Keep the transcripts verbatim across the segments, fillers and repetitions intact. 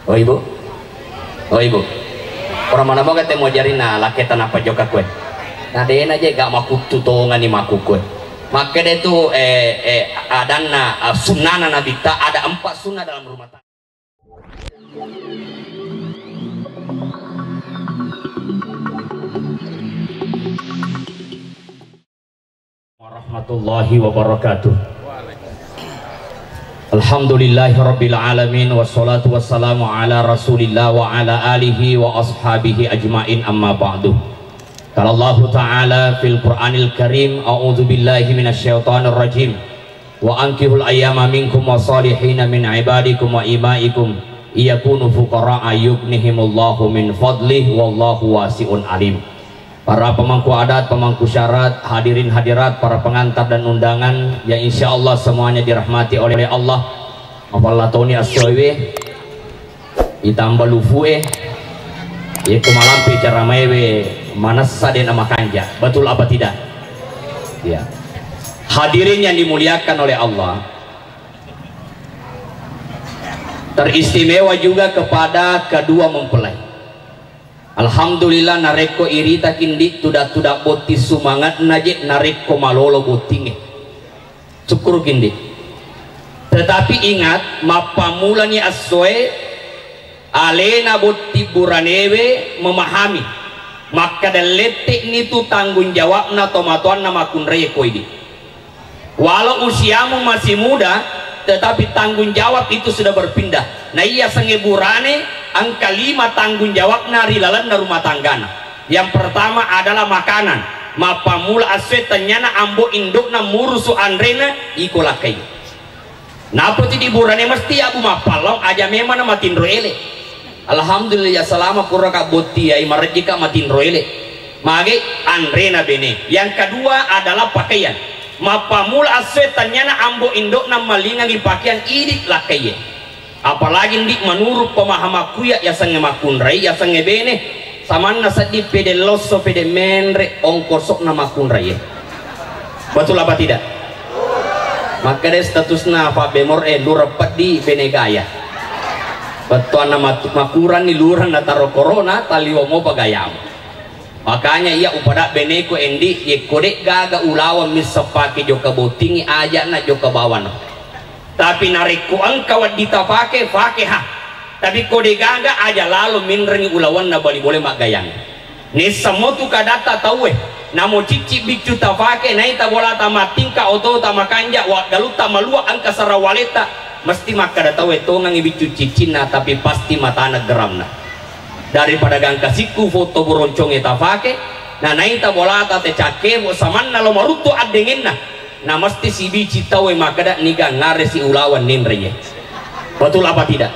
Oh ibu, oh ibu, orang mana mau kata mau jari na laketa napa joka kue? Na dena je gak makuttu tongani maku kue. Makkeda tu eh, eh, adanna eh, sunnana nabitta ada empat sunnah dalam rumah tangga. Warahmatullahi wabarakatuh. Alhamdulillahirabbil alamin, wassalatu wassalamu ala Rasulillah wa ala alihi wa ashabihi ajmain, amma ba'du. Qala Allahu ta'ala fil Qur'anil Karim, a'udzu billahi minasy syaithanir rajim. Wa ankihul ayyama minkum wasalihina min ibadikum wa imaikum iyakunu fuqara'a yughnihimullahu min fadlih wallahu wasi'un alim. Para pemangku adat, pemangku syarat, hadirin hadirat, para pengantar dan undangan yang insya Allah semuanya dirahmati oleh Allah. Mapallatoni assoewe, itamba lufue, yekko malampe cara maewe manessa dena makanja. Betul apa tidak? Ya. Hadirin yang dimuliakan oleh Allah, teristimewa juga kepada kedua mempelai. Alhamdulillah, narekko iritaki ndi tuda-tuda botting sumangatna je narekko malolo bottingnge. Sukkuruki ndi. Tetapi ingat, mappammulani essoe alena botting buranewe memahami makkeda lette'ni tu tanggung jawabna tomatoanna makkunraie ko idi. Walau usiamu masih muda, tetapi tanggung jawab itu sudah berpindah. Na iya sengnge burane engka lima tanggung jawabna ri lalenna rumah tanggana. Yang pertama adalah makanan. Mappammula assoe tennyana ambo indokna murusu anrena iko lakkai. Napoti di burane mesti abu mappallau aja memang na matinro ele. Alhamdulillah, ya salama pura ka bottiai marejjika matinro ele. Mage anrena bene. Yang kedua adalah pakaian. Mappammula assoe tennyana ambo indokna malingangi pakaian idi lakkaiye. Apalagi ndi menurut pemahamakku ya, yasengnge makkunrai, yasengnge bene, samanna seddi pede losso, pede menre, ongkosokna makkunrai. Betul apa tidak? Makkeda statusna Pak Bemor e lureng peddi bene gaya. Bettuanna mat- makuranni lureng nataro corona, taliwa mopa gayamu. Makanya iya upada beneku endi, yekko de gaga ulawang misseng pake jokka bottingi, ajana jokka bawano. Tapi narekko engka wedding tafake, fake ha. Tapi ko de gaga aja lalo minrengi ulawanna bali bole maggayang. Nisseng motu kadatta tauwe, namo cicci biccu tafake, naita bolata mattingka, otota makanja, waggalutta malua, engka sarawaleta, mesti makkada tauwe tongangi biccu ciccinna, tapi pasti matana geramna. Daripada gangka sikku foto boronconge tafake, na naita bolata te cakkebo samanna lo maruttu addengenna. Na mesti sibici tauwe makkeda niga ngaresi ulaweng ninreye. Betul apa tidak?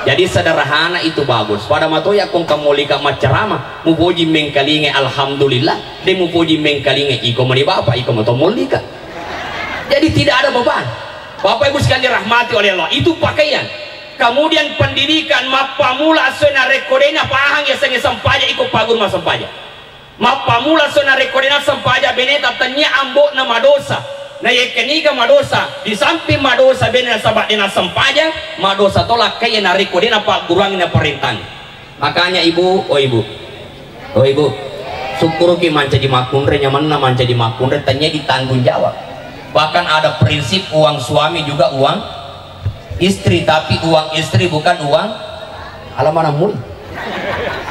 Jadi sederhana itu bagus. Pada matoya kong kamolika maccarama, mupoji mengkalinge alhamdulillah, de mupoji mengkalinge iko mani bapak, iko mato molika. Jadi tidak ada beban. Bapak Ibu sekalian rahmati oleh Allah, itu pakaian. Kemudian pendidikan, mappamula assoe narekko de napahang yasengnge sempaja iko paguru massempajang. Mappamula so narekko de nassempajang beneta tennia ambo'na madosa. Na yekkeniga madosa, di samping madosa bene nasaba de nassempajang, madosa to lakkai narekko de napagguruangi naparentang. Makanya ibu, oh ibu, oh ibu, sukkuruki mancaji makkunre, nyamanna mancaji makkunre, tennia ditanggung jawab. Bahkan ada prinsip uang suami juga uang istri, tapi uang istri bukan uang alamanamui.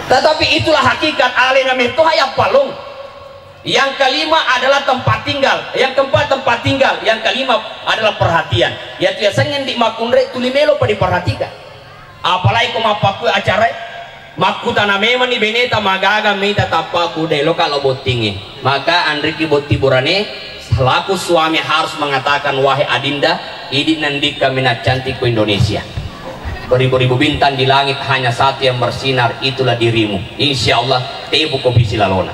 Tetapi itulah hakikat alena mettoha yappalung. Yang kelima adalah tempat tinggal, yang keempat tempat tinggal, yang kelima adalah perhatian. Yatu yasengnge ndi makkunre tuli melo pa diperhatikan. Apalagi ko mappakkue acarae, makkutana memanni beneta magaga mita tappaku de loka lo bottingnge. Maka anriki botti burane, selaku suami harus mengatakan, wahai adinda, idi nandikka minang cantik ko Indonesia. Beribu-ribu bintang di langit, hanya satu yang bersinar, itulah dirimu. Insya Allah tepu ko pisi lalona.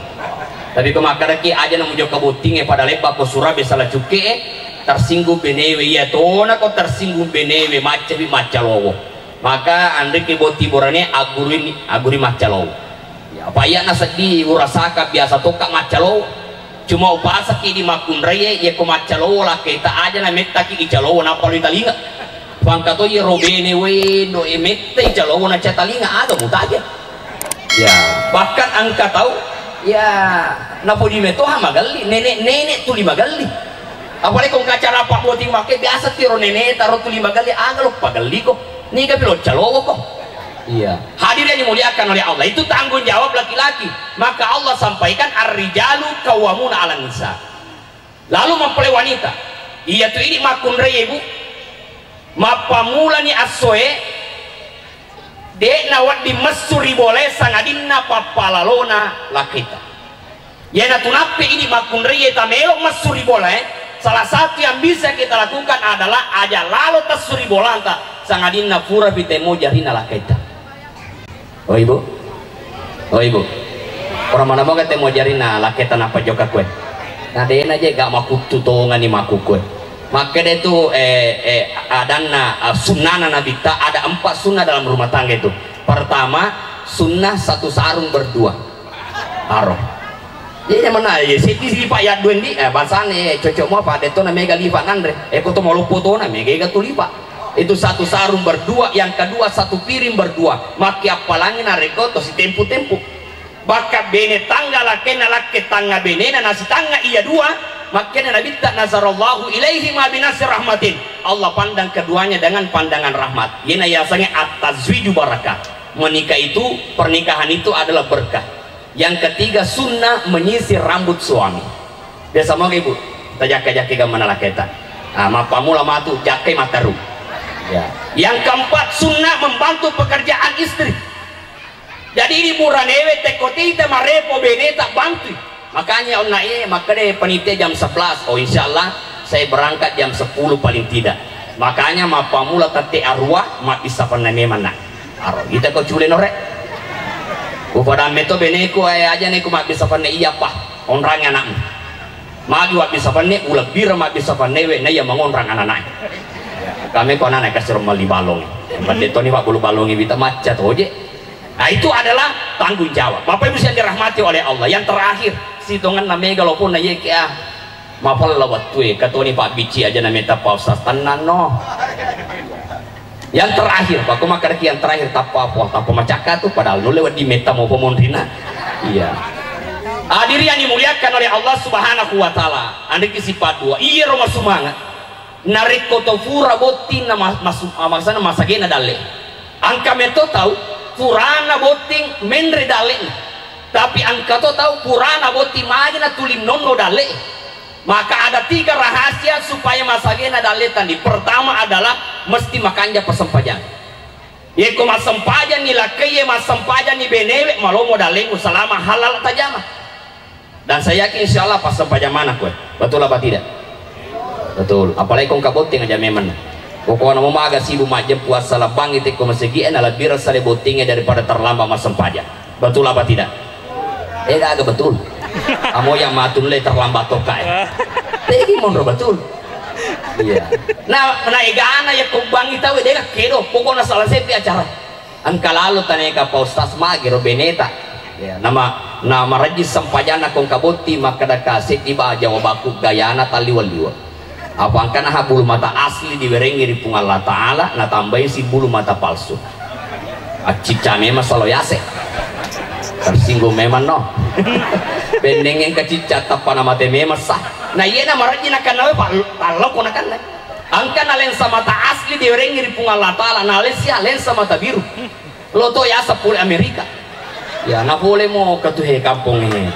Tapi ko makkedaki aja na mujokka bottingnge pada lebba ko surabe sala cukke, tersinggung benewe, iya tona ko tersinggung benewe, maccabi maccalowo. Maka anriki botti burane aggurui, aggurui maccalowo. Ya, apa iya naseddi urasaka biasa tokka maccalowo. Cuma upasaki di makkunraie, iya ko maccalowo lakkaita aja na mettaki icalowo nappa lo italinga. Pangka to iyaro bene we do e mettai calowo na catalinga aga mutaja. Ya, bahkan engka tau ya napodi metoha magelli, nenek-nenek tuli magelli. Apalagi ko engka acara pabboting makke biasa tiro nenek taro tuli magelli aga lo pagelliko. Niga pilo calowo ko. Iya. Hadirin yang dimuliakan oleh Allah, itu tanggung jawab laki-laki. Maka Allah sampaikan, "Ar-rijalu qawwamuna 'alan nisa." Lalu mempelai wanita, iya tu idi makkunrai ibu, mappamulani assoe, de'na wedding messu ri bolae sangadinna pappalalona lakkaita. Iyanatu nappi idi makkunrai, iya tamelo messu ri bolae, salah satu yang bisa kita lakukan adalah aja lalo tessu ri bolanta, sangadinna pura pi temo jarina lakkaita. Oh ibu, oh ibu, orang mana mau kata mau jarina lakkaita nappa jokka kue. Nah, dena je gak makuttu tongani makku kue. Makkeda tu eh, eh, adanna, ah, sunnana Nabitta, ada empat sunnah dalam rumah tangga itu. Pertama, sunnah satu sarung berdua. Aro. Iya, iya, mana? Iya, seddi, seddi, Pak, ya, dua, Ndi. Eh, bangsana, eh, cocok mau, Pak, detto na mega lipa nanre. Eh, ko to mau loppo to na mega ega tu lipa. Itu satu sarung berdua, yang kedua satu piring berdua. Makki appalangi narekko to sitempu-tempu. Bakka bene tangga lakkainna lakke tangga benena nasi tangga iya dua. Makkeda Nabitta, "Nazarallahu ilaihi ma binasi rahmatin." Allah pandang keduanya dengan pandangan rahmat. Yena yasange at-tazwiju barakah. Menikah itu, pernikahan itu adalah berkah. Yang ketiga, sunnah menyisir rambut suami. Biasa mau ibu, tajakka-jakka gamma nalaketa. Ah, mappamula matu jakkai mataru. Ya. Yang keempat, sunnah membantu pekerjaan istri. Jadi ini buranewe tekko tita marepo beneta bantui. Makanya onna e makkeda panitia jam sebelas. Oh, insya Allah saya berangkat jam sepuluh paling tidak. Makanya mappamula tette arua mabbissa fenne memang nak. Aro, ita ko cule nore. Upada meto beneku, eh, aja neku mabbissa fenne iya pa. Onrangi anakmu. Magi wabbissa fenne, ulebbira mabbissa fenne we, na iya mangonrang anak-anak. Kami ko anak-anak kasiro mali balong. Pada toni pak bulu balong wita macca toje. Nah, itu adalah tanggung jawab. Bapak Ibu yang dirahmati oleh Allah. Yang terakhir, sitongenna mega lopona yeke ah. Mapella wettue, katoni Pak Bicci aja na metta Pak Ustaz, tenang no. Yang terakhir, Pak, aku makkadaki yang terakhir, tappa apa, tappa macakka tu, padahal nulle wedding metta mau pemonrina. Iya. Hadirin yang dimuliakan oleh Allah Subhanahu wa Ta'ala, andriki sifat dua, iya ro masumanga. Narekko to pura botting na mas-, masu-, ah, maksudna masagena dalle. Engka metto tau purana botting menre dallena. Tapi engka to tau purana botting magi na tuli nonno dalle. Maka ada tiga rahasia supaya masagena dalle tandi. Pertama adalah mesti makanja persempajang. Yeko massempajang ni lakkaie, massempajang ni benewe, malomo dallemu selama halal tajama. Dan saya yakin insya Allah pas sempajang mana kue. Betul apa tidak? Betul. Apalagi kong kabotting aja memang. Pokoknya mau maga sibuk majjempu asal bangi teko masigi na lebih rasa le bottingnya daripada terlambat massempajang. Betul apa tidak? Eh, gak betul. Kamu yang matul le terlambat toka ya. Tegi monro betul. Iya. Nah, nah egana ya kong bangi tahu dega kedo. Pokoknya salah sepi acara. Engka lalo taneka pa ustaz magi ro beneta. Ya, nama nama rajin sempajanna kong kabotti makkadaka seddi ba jawabakku gayana talliwa-liwa. Apa engkana ha bulu mata asli diwerengi ri Puang Allah Ta'ala, natambai si bulu mata palsu. Accicca memang salo yase. Tersinggung memang no. Benneng engka cicca tappa na mate memang sah. Na iyena marajji nakannawe pa talloko nakanna. Engka na lensa mata asli diwerengi ri Puang Allah Ta'ala, na lesia lensa mata biru. Lo to yaseng pole Amerika. Ya, na pole mo katuhe kampong ini.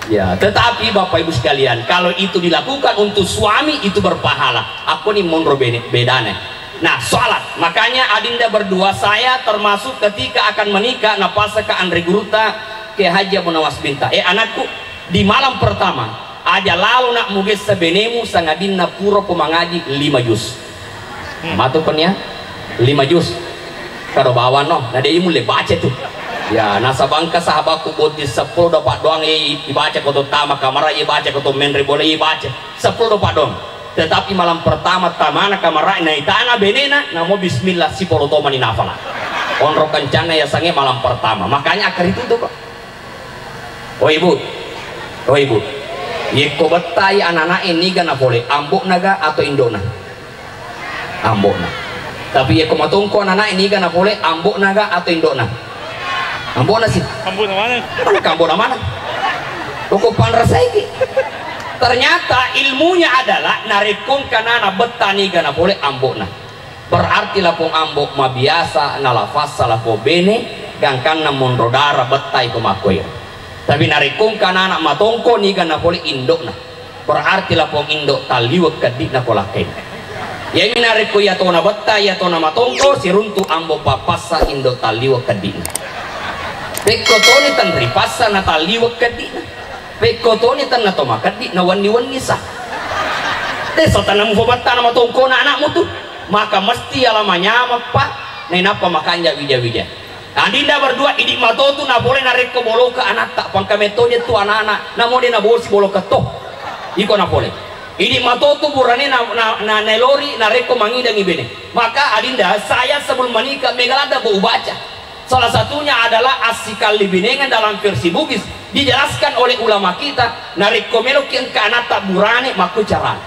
Ya, tetapi Bapak Ibu sekalian, kalau itu dilakukan untuk suami itu berpahala. Aku ni monro bene-, bedane. Nah, salat. Makanya Adinda berdua saya termasuk ketika akan menikah, napasaka Andre Guruta ke Haji Abu Nawas Binta. Eh, anakku, di malam pertama, aja lalo nak mugessa benemu sangadinna pura pemangaji lima juz. Matu penia lima juz. Karo bawang no, na dei mulle baca tu. Ya, nasabangka sahabatku boti sepuluh dopa doang, eh, ibaca koto tama kamara, ibaca koto menre bola, ibaca sepuluh dopa doang. Tetapi malam pertama tamana kamara, naitana benena, namo bismillah sipolo tomani nafala. Onro kencana ya sange malam pertama. Makanya akar itu tuh kok. Oh ibu, oh ibu, yekko bettai anak-anak e niga na pole, ambokna ga atau indokna? Ambokna. Tapi yako matongko anana'e, niga napole, ambo'na ga atau indo'na? Ambo'na sih. Ambo'na mana? Mana ambo'na mana? Loko panrasaiki. Ternyata ilmunya adalah narekko engka nana betta, niga napole, ambo'na. Berarti lapong ambo mabiasa nalafassa lapong bene, gangkanna monro dara bettai ko makkoiro. Tapi narekko engka nana matongko, niga napole, indo'na. Berarti lapong indo talliweng keddi'na ko lakkainna. Iyami narekko iyatona betta, iyatona matongko, siruntu ambo pappassa indo talliweng keddi'na. Pekko toni tenripassa na talliweng keddi'na. Pekko toni tenna to makeddi na wenni-wenni sa. Deso tenna mufabetta na matongkona anakmu tu. Maka mesti ala manyameng pa, nainappa makanja wija-wija. Adinda berdua, idi matotu napole narekko boloka anatta, pangka metto je tu anana, namo de nabosi boloka to. Iko napole. Idi matotu burane na, na, na, naelori narekko mangidangi bene. Maka adinda, saya sebelum menikah, mega ladda bo ubaca. Salah satunya adalah assikalibinengan dalam versi Bugis. Dijelaskan oleh ulama kita, narekko meloki engka anatta burane, makku carana.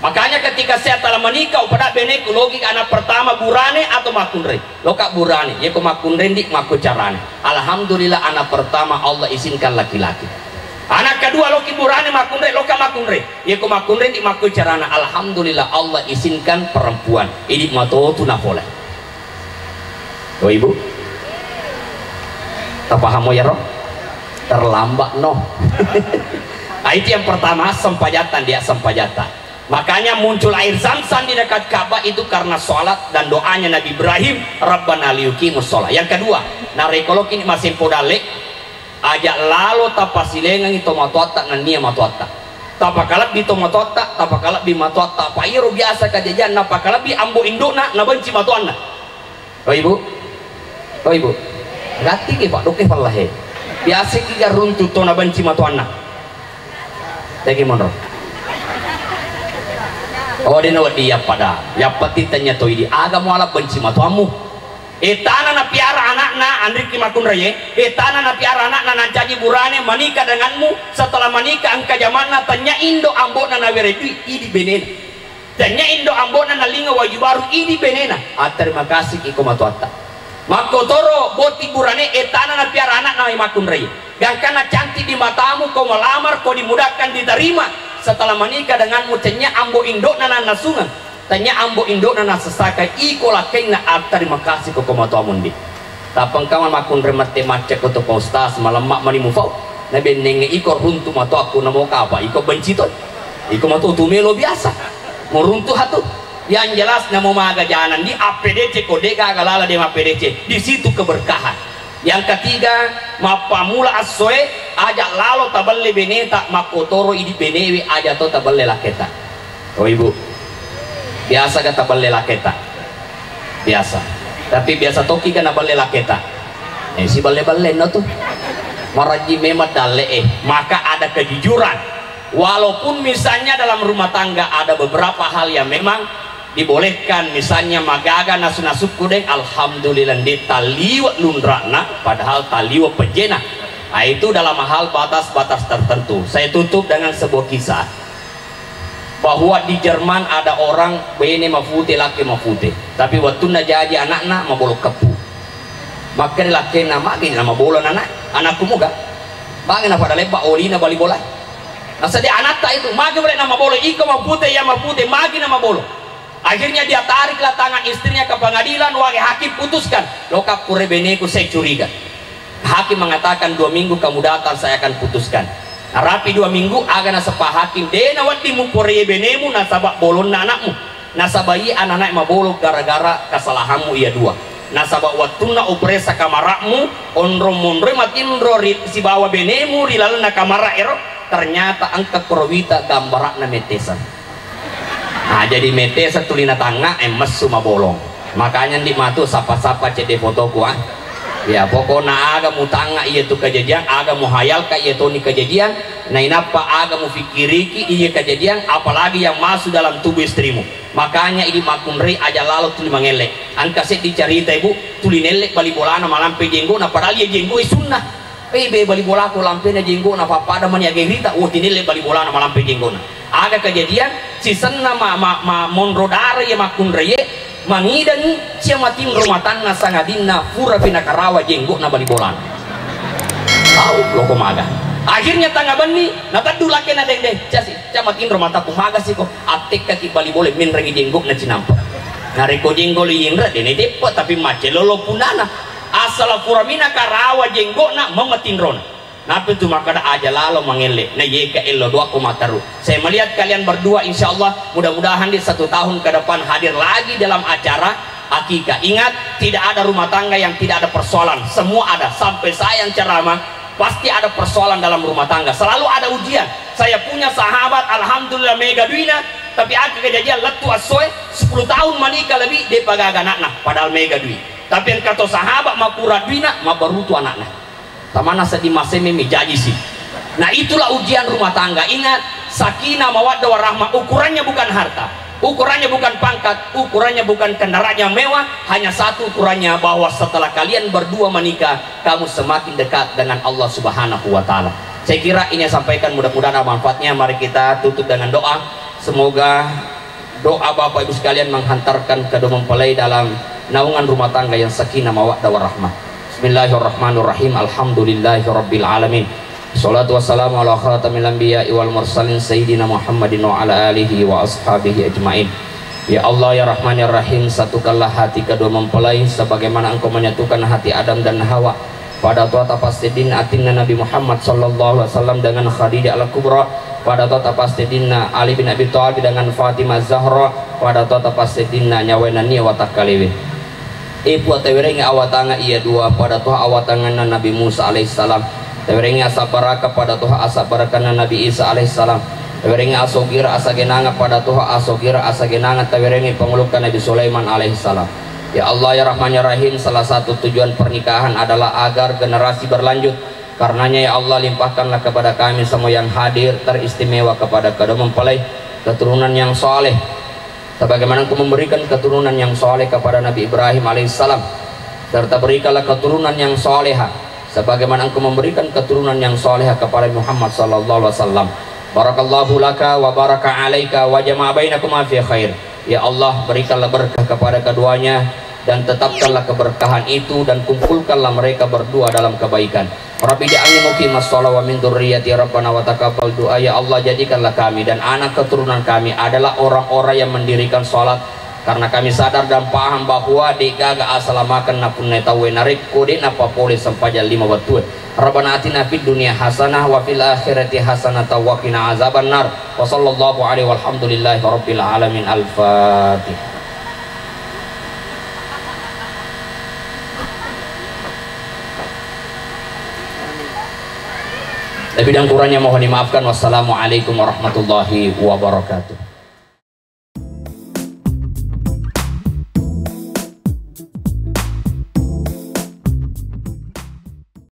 Makanya ketika saya telah menikah, upada beneku, logi anak pertama burane atau makkunrai? Loka burane. Yeko makkunrai, ndi, makku carane. Alhamdulillah, anak pertama Allah izinkan laki-laki. Anak kedua loki burane, makkunrai? Loka makkunrai. Yeko makkunrai, ndi, makku carana. Alhamdulillah, Allah izinkan perempuan. Idi matotu napole. Oh, Ibu? Tapahammo yaro? Terlambat no. Ah, itu yang pertama, sempajatan dia, sempajatan. Makanya muncul air zam-zam di dekat Ka'bah itu karena salat dan doanya Nabi Ibrahim, "Rabbana liyuqimus shalah." Yang kedua, narekko loki masempo dalle, aja lalo tapasilengengi tomatoatta nennia matoatta. Tapakalebbi tomatoatta, tapakalebbi matoatta. Apa iyaro biasa kejadian, napakalebbi ambo indokna, nabenci matoanna. Oh, Ibu? Oh, Ibu? Gatti ki, Pak, doke pallahe. Biasa ki garuntu to nabenci matoanna. Tegi monro. Oh, dena wedi yappada. Yappa titanya to idi. Aga muala benci matoammu. Etana napiara anakna, anriki makkunraie. Etana napiara anakna, nancaji burane, menikah denganmu. Setelah menikah, engka jamanna, tanya indo ambokna naweredui, idi benena. Tanya indo ambokna nalinga waju baru, idi benena. Ah, terima kasih iko matoatta. Makkotoro boti burane, etana napiara anakna makkunrai. Gangkanna cantik di matamu, kau melamar, kau dimudahkan diterima. Setelah menikah denganmu, tanya ambo indokna nanasungeng. Tanya ambo indokna nasessakai, iko lakkainna, ah, terima kasih ko, ko matoamu ndi. Tappa engka makkunrai mette macca ko to, Pak Ustaz, malemma mani mufau. Nabennengnge iko runtu matoakku, namo kapa iko benci to. Iko matu tu melo biasa. Muruntu hatu. Yang jelas namo maga janan di A P D C ko de gaga lala de ma A P D C. Di situ keberkahan. Yang ketiga, mappamula essoe, aja lalo tabelle beneta, makkotoro idi benewe, aja to tabelle laketa. Oh, Ibu, biasa ga tabelle laketa? Biasa. Tapi biasa toki ga nabelle laketa? Eh, si belle-bellenna tu. Marajji memang dalle, eh. Maka ada kejujuran. Walaupun misalnya dalam rumah tangga ada beberapa hal yang memang dibolehkan, misalnya magaga nasu-nasukku deng, alhamdulillah, ndi taliwe lunra'na, padahal taliwe pejena. Nah, itu dalam hal batas-batas tertentu. Saya tutup dengan sebuah kisah. Bahwa di Jerman ada orang bene mafute, laki mafute. Tapi wettunna jaji anakna, mabolo keppu. Makkeda lakkainna, "Magi na mabolo anak? Anakku muga? Magi na pada lebba olina bali bola?" Nasedi anatta itu, "Magi boleh na mabolo? Iko mafute, iya mafute, magi na mabolo?" Akhirnya dia tariklah tangan istrinya ke pengadilan, wage hakim putuskan. Loka pure beneku, saya curiga. Hakim mengatakan, "Dua minggu kamu datang, saya akan putuskan." Narapi dua minggu, aga naseppa hakim, "De nawedding muporie benemu nasaba bolonna anakmu. Nasaba iya ananae mabolo gara-gara kesalahanmu iya dua. Nasaba wettunna upresa kamara'mu, onrong monroi matinro ri, sibawa benemu ri lalenna kamara ero, ternyata engka koro wita gambara'na metteseng." Nah, jadi metesa tulina tangnga, eh, messu mabolong. Makanya ndi matu sappa-sappa cedde fotoku, ah. Ya, pokokna aga mutangnga iya tu kejadian, aga muhayalka iya toni kejadian, nainappa aga mufikiriki iya kejadian, apalagi yang masuk dalam tubuh istrimu. Makanya idi makkunrai aja lalo tuli mangelle. Engka seddi carita, Ibu, tuli nelle bali bolana malampe jenggona, padahal iya jenggo sunnah. Eh, be bali bolaku lampena jenggona, pappada mani aga irita, oh, tinelle bali bolana malampe jenggona. Aga kejadian, sisenna ma, ma, ma, monro dara iya makkunraie, Mangidangngi cia matinro matanna sangadinna fura pinakarawa jenggo'na bali bolana. Tau loko maga. Akhirnya tangnga benni nateddu lakena deng de, "Casi, cia matinro mataku maga siko." Attekkaki bali bola menrengi jenggo'na cinampe. Narekko jenggo lo yinre dene teppe tapi maccelolo punana. Asala fura mina karawa jenggo'na mamatinrona. Nappa tu makkeda aja lalo mangelle, na yeka ello doakko matteru. Saya melihat kalian berdua, insya Allah, mudah-mudahan di satu tahun ke depan hadir lagi dalam acara akikah. Ingat, tidak ada rumah tangga yang tidak ada persoalan. Semua ada. Sampai saya yang ceramah, pasti ada persoalan dalam rumah tangga. Selalu ada ujian. Saya punya sahabat, alhamdulillah, mega duina, tapi ada kejadian lettu assoe, sepuluh tahun menikah lebih, depa gaga anakna, padahal mega dui. Tapi engka to sahabat makura duina, mabarutu anakna. Tamana seddi masemme mi jaji si. Nah, itulah ujian rumah tangga. Ingat, sakinah, mawaddah, warahmah, ukurannya bukan harta, ukurannya bukan pangkat, ukurannya bukan kendaraan yang mewah, hanya satu ukurannya, bahwa setelah kalian berdua menikah, kamu semakin dekat dengan Allah Subhanahu wa Ta'ala. Saya kira ini yang sampaikan, mudah-mudahan ada manfaatnya. Mari kita tutup dengan doa. Semoga doa Bapak Ibu sekalian menghantarkan kedua mempelai dalam naungan rumah tangga yang sakinah, mawaddah, warahmah. Bismillahirrahmanirrahim. Alhamdulillahirabbil alamin. Salatu wassalamu ala khatamil anbiya'i wal mursalin sayyidina Muhammadin wa ala alihi wa ashabihi ajmain. Ya Allah, ya Rahman, ya Rahim, satukanlah hati kedua mempelai sebagaimana Engkau menyatukan hati Adam dan Hawa. Pada toha tapasseddinna atinna Nabi Muhammad sallallahu alaihi wasallam dengan Khadijah Al-Kubra. Pada toha tapasseddinna Ali bin Abi Thalib dengan Fatimah Zahra. Pada toha tapasseddinna nyawae nennia watakkalewe. E Puang, tawerengngi awatangeng iya dua, pada toha awatangenna Nabi Musa alaihissalam. Tawerengngi asabbaraka, pada toha asabbarakkanna Nabi Isa alaihissalam. Tawerengngi asogira asagenangeng, pada toha asogira asagenangeng tawerengngi pangulukka Nabi Sulaiman alaihissalam. Ya Allah, ya Rahman, ya Rahim, salah satu tujuan pernikahan adalah agar generasi berlanjut. Karenanya, ya Allah, limpahkanlah kepada kami semua yang hadir, teristimewa kepada kedua mempelai, keturunan yang saleh, sebagaimana Engkau memberikan keturunan yang saleh kepada Nabi Ibrahim alaihissalam, serta berikanlah keturunan yang saleha, sebagaimana Engkau memberikan keturunan yang saleha kepada Muhammad sallallahu alaihi wasallam. Barakallahu laka wa baraka alaika wa jama'a bainakuma fi khair. Ya Allah, berikanlah berkah kepada keduanya dan tetapkanlah keberkahan itu dan kumpulkanlah mereka berdua dalam kebaikan. Rabbi ja'alni muqimas shalah wa min dzurriyyati, Rabbana wa taqabbal du'a. Ya Allah, jadikanlah kami dan anak keturunan kami adalah orang-orang yang mendirikan salat, karena kami sadar dan paham bahwa de'gaga asalamakeng napunnai tauwe narekko de' napapole sempajang lima wettue. Rabbana atina fid dunya hasanah wa fil akhirati hasanah wa qina azabannar. Wa sallallahu alaihi walhamdulillahi rabbil alamin. Al-Fatihah. Lebih dan kurangnya mohon dimaafkan. Wassalamualaikum warahmatullahi wabarakatuh.